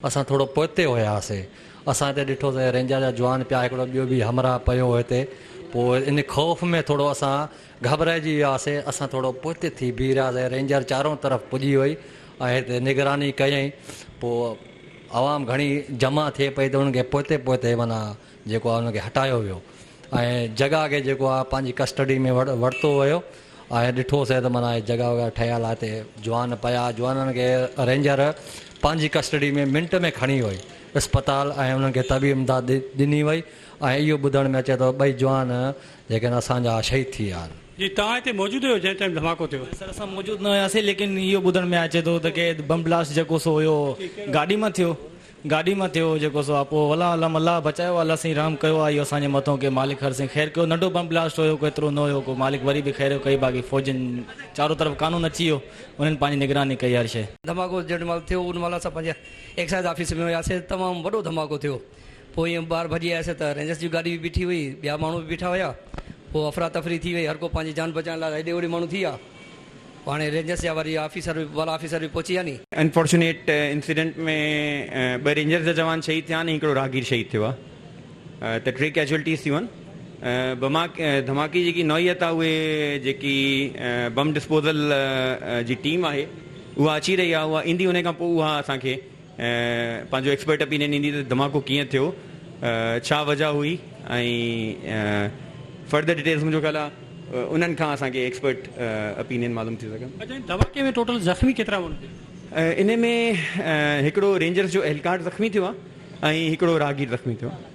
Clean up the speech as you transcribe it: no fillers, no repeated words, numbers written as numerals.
اسان ٿورو پوئتي هياسي. اسان هتي ڏٺو ته رينجر جا جوان پيا هڪڙو ٻيو به همراهه پيو هو هتي. پوء ان خوف ۾ ٿورو اسان گهٻرائجي وياسي. اسان ٿورو پوئتي ٿي بيهي رهياسي. رينجر چارون طرف پڄي وئي ۽ هتي نگراني ڪيائين. پوء عوام گهڻي جمع ٿئي پئي ته انهن کي پوئتي پوئتي معنيٰ جيڪو آهي انهن کي هٽايو ويو ۽ جڳهه کي جيڪو آهي پنهنجي ڪسٽڊي ۾ ورتو ويو ۽ ڏٺوسين ته معنيٰ جڳهه وغيره ٺهيل آهي هتي جوان پيا جوانن کي رينجر پنهنجي ڪسٽڊي ۾ منٽ ۾ کڻي وئي اسپتال ۽ انهن کي طبي امداد ڏني وئي ۽ اهو ٻڌڻ ۾ اچي ٿو ٻئي جوان جيڪي آهن اسان جا شهيد ٿي ويا آهن. جي توهان هتي موجود هيو جنهن ٽائيم ڌماڪو ٿيو؟ سر اسان موجود نه هياسين ليڪن اهو ٻڌڻ ۾ اچي ٿو ته ڪي بم بلاسٽ جيڪو سو هيو گاڏي مان ٿيو گاڏي مان ٿيو جيڪو سو آ پوء والله اعلم الله بچايو الله سائين رحم ڪيو آ اهو اسان جي مٿون ڪي مالڪ هر سائين خير ڪيو ننڍو بم بلاسٽ هيو ڪو ايترو نه هيو ڪو مالڪ وري به خير ڪئي باقي فوجين چارو طرف قانون اچي ويو انهن پنهنجي نگراني ڪئي هر شئي. ڌماڪو جنهن مهل ٿيو ان مهل اسان پنهنجي ايڪسائيز آفيس ۾ هياسي تمام وڏو ڌماڪو ٿيو پوء ائين ٻاهر ڀڄي آياسي ته رينجرس جي گاڏي به بيٺي هئي ٻيا ماڻهو به بيٺا هيا پوء افراتفري ٿي وئي هر ڪو پنهنجي جان بچائڻ لاء هيڏي هوڏي ماڻهو ٿي ويا. پوء هاڻي رينجرس جا وري آفيسر به بالا آفيسر به پهچي ويا ني. انفارچونيٽ انسيڊنٽ ۾ ٻه رينجرز جا جوان شهيد ٿيا آهن ۽ هڪڙو راهگير شهيد ٿيو آهي ته ٽي ڪيجوئلٽيز ٿيون آهن. بما ڌماڪي جيڪي نوعيت آهي اهي جيڪي بم ڊسپوزل جي ٽيم آهي اها اچي رهي آهي اها ايندي ان کان پوء اها اسان کي پنهنجو ايڪسپرٽ اپينين ڏيندي ته ڌماڪو ڪيئن ٿيو، ڇا وجه هئي ۽ فردر ڊيٽيلز منهنجو خيال آهي انهن کان اسان کي ايڪسپرٽ اپينين معلوم ٿي سگهن. اچا ان ڌماڪي ۾ ٽوٽل زخمي ڪيترا ماڻهو ٿيا؟ انهي ۾ هڪڙو رينجرز جو اهلڪار زخمي ٿيو آهي ۽ هڪڙو راهگير زخمي ٿيو آهي.